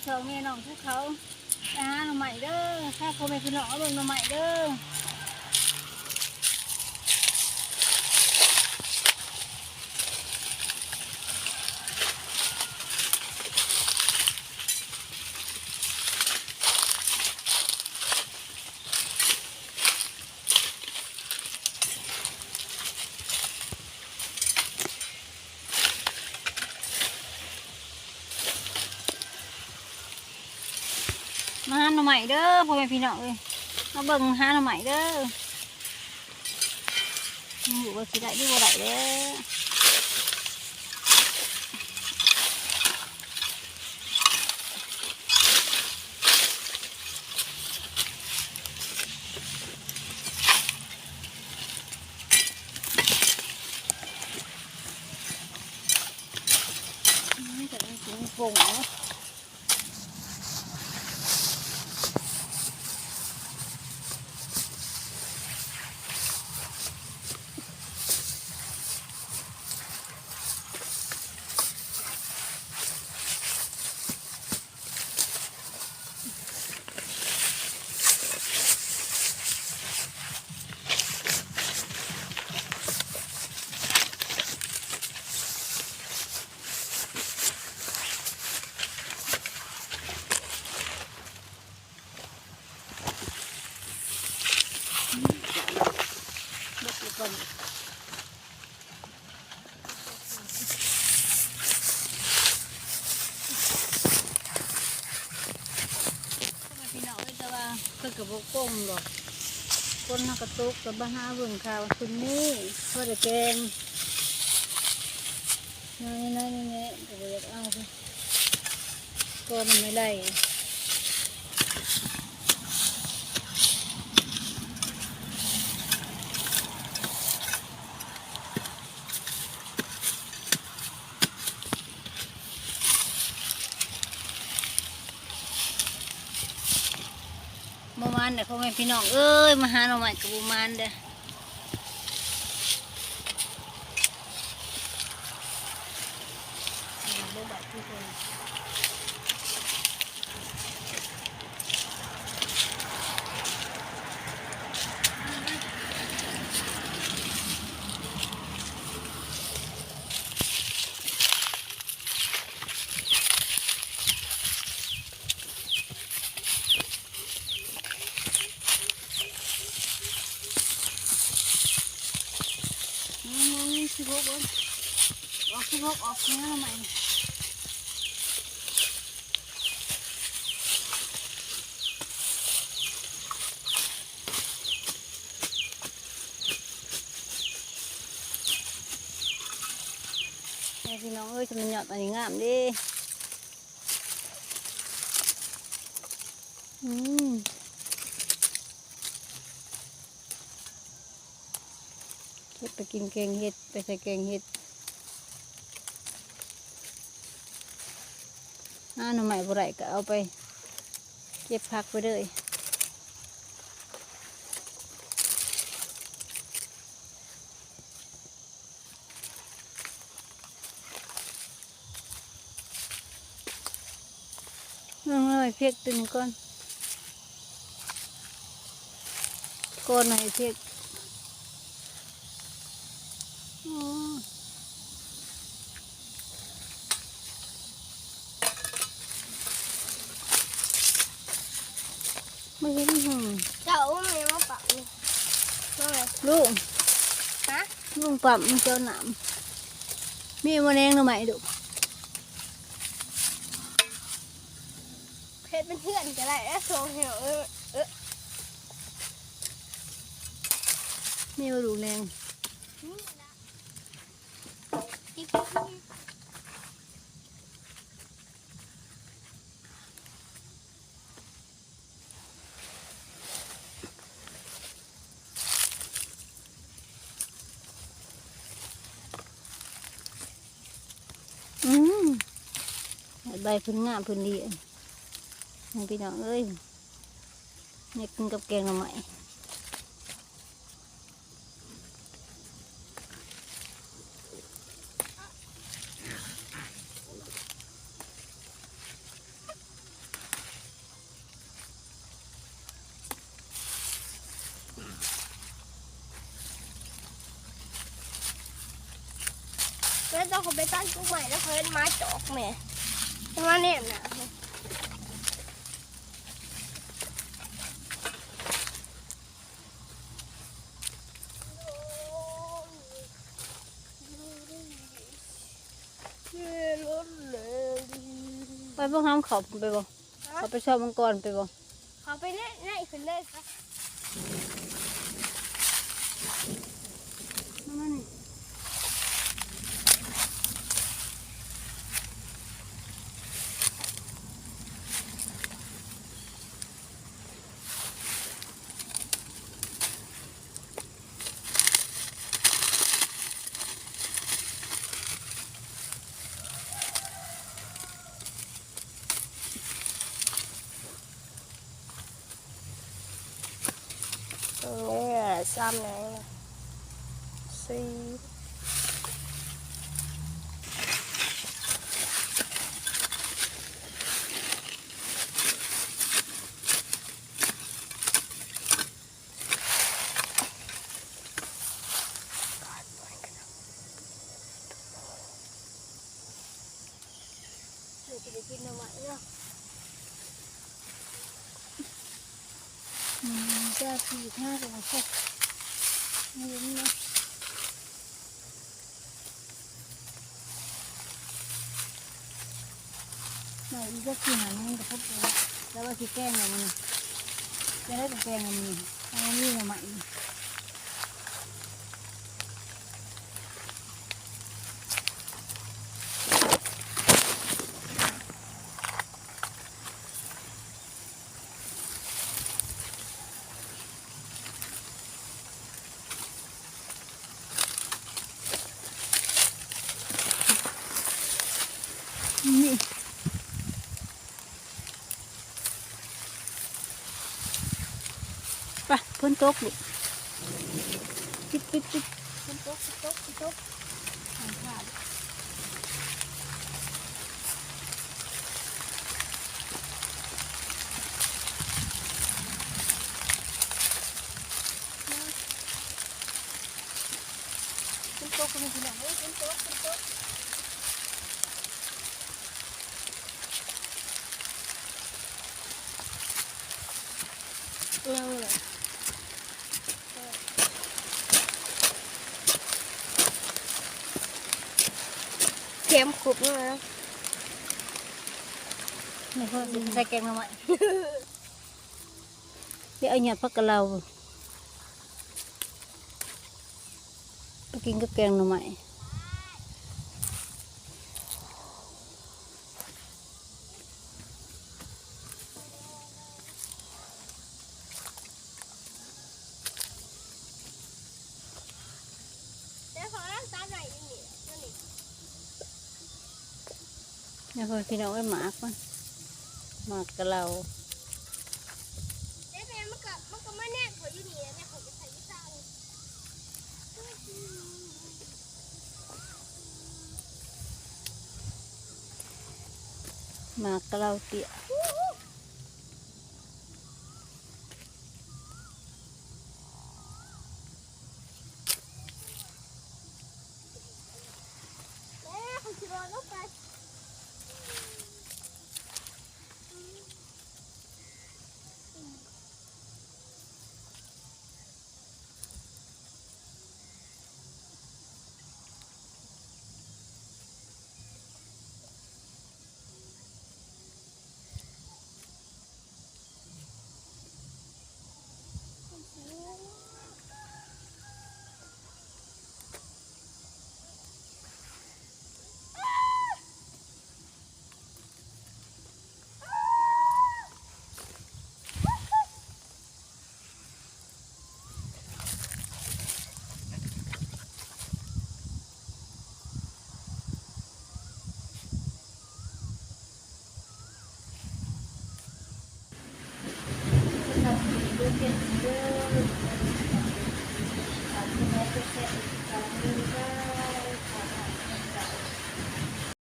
ສອງແມ່ນ້ອງພູເຂົາ ໄປຫາໜໍ່ໄມ້ເດີ ພາພໍ່ແມ່ພີ່ນ້ອງມາເບິ່ງໜໍ່ໄມ້ເດີ. ມາຫາໜໍ່ໄມ້ເດີພໍ່ແມ່ພີ່ນ້ອງເອີຍ ມາເບິ່ງຫາໜໍ່ໄມ້ເດີ. ບໍ່ຮູ້ວ່າຊິໄດ້ຫຼືບໍ່ໄດ້ແລ້ວ. ອືມ ແຕ່ມັນຊິມີປົ່ງເນາະ. ພີ່ນ້ອງເອີຍ ແຕ່ວ່າເພິ່ນກໍບໍ່ປົ່ງດອກ ຝົນເຮົາກໍຕົກ ກໍມາຫາເບິ່ງຂ່າວເພິ່ນນີ້ ພໍໄດ້ແກງ ນ້ອຍໆ ແນ່ໆ ກໍບໍ່ຢາກເອົາ ກໍມັນໄດ້ໄດ້. ບໍ່ມານແຫຼະ ພໍ່ແມ່ພີ່ນ້ອງເອີຍ ມາຫາໜໍ່ໄມ້ກໍບໍ່ມານເດ້. ອືມ ສິບຫົກ ເບິ່ງ ອອກສິບຫົກ ອອກແນວໃໝ່. ແມ່ພີ່ນ້ອງເອີຍ ຈະແມ່ນຍອດອັນນີ້ງາມເດ້. ອືມ ເກັບໄປກິນແກງເຫັດ ໄປໃສ່ແກງເຫັດ. ຫາໜໍ່ໄມ້ບໍ່ໄດ້ກໍເອົາໄປເກັບຜັກໄປເລີຍ. ເອົາໄວ້ເພັກຕົວນີ້ກ່ອນ ກ່ອນໃຫ້ເພັກ. ໂອ້ ບໍ່ເຫັນຫຸ່ງ ເຈົ້າເອົາແມ່ມາປະນີ້ ມາແມ່ ລຸງ ຮະ ລຸງປຳ ເຈົ້ານ້ຳ ມີບໍ່ແນງໜໍ່ໄມ້ ລຸງ? ເຮັດເປັນເຮືອນກໍໄດ້ ແລ້ວສົ່ງໃຫ້ນ້ອງເອີຍ ເອີ ມີບໍ່ລຸງແນງ? ອືມ ໃບເພິ່ນງາມເພິ່ນດີ ພີ່ນ້ອງເອີຍ ນີ້ກິນກັບແກງໜໍ່ໄມ້. ອ ເຈົ້າເຂົາໄປຕັດກົກໄມ້ແລ້ວເຂົາເຮັດໝາຈອກແມ່ ມາແນມໜ້າ. ໄປເບິ່ງນຳເຂົາໄປບໍ່? ເຂົາໄປຊອກມັງກອນໄປບໍ່? ເຂົາໄປເລີຍ ເລີຍຂຶ້ນເລີຍ ມານີ້. ເບິ່ງເດີ ຊ້ຳແດ່ ສີ່. ເຮົາຈະໄດ້ກິນໜໍ່ໄມ້ເນາະ ອືມ ຈະສີທາກໍບໍ່ເສັດ ນີ້ເນາະ. ໜໍ່ອີກຈັກສີ່ຫ້າໜ່ວຍກໍພໍແລ້ວ ແຕ່ວ່າຊິແກງແລ້ວມື້ນີ້ ຈະໄດ້ກໍແກງແລ້ວມື້ນີ້ ເຮົາມີໜໍ່ໄມ້. ນີ້ ໄປ ຝົນຕົກລູກ ປິດ ປິດ ປິດ ຝົນຕົກ ຝົນຕົກ ຝົນຕົກ. ຝົນຕົກ ພີ່ນ້ອງເອີຍ ຝົນຕົກ ຝົນຕົກ. ຍັງເລີຍ ແກມຄົບເລີຍ ນີ້ເພິ່ນຊິໃສ່ແກງໜໍ່ໄມ້ ດຽວເອົາຍອດຜັກກະເລົາ ໄປກິນກັບແກງໜໍ່ໄມ້. ແລ້ວພໍລັງຕັດໄວ້ຢູ່ນີ້ ແລ້ວພໍພີ່ນ້ອງເອີຍ ໝາກມັນ ໝາກກະເລົາ ແລ້ວແມ່ມັນກໍ ມັນກໍມາແນບຂ້ອຍຢູ່ນີ້ ແລ້ວຂ້ອຍກໍໃສ່ຢູ່ຊາງ. ໝາກກະເລົາເຕ້ຍ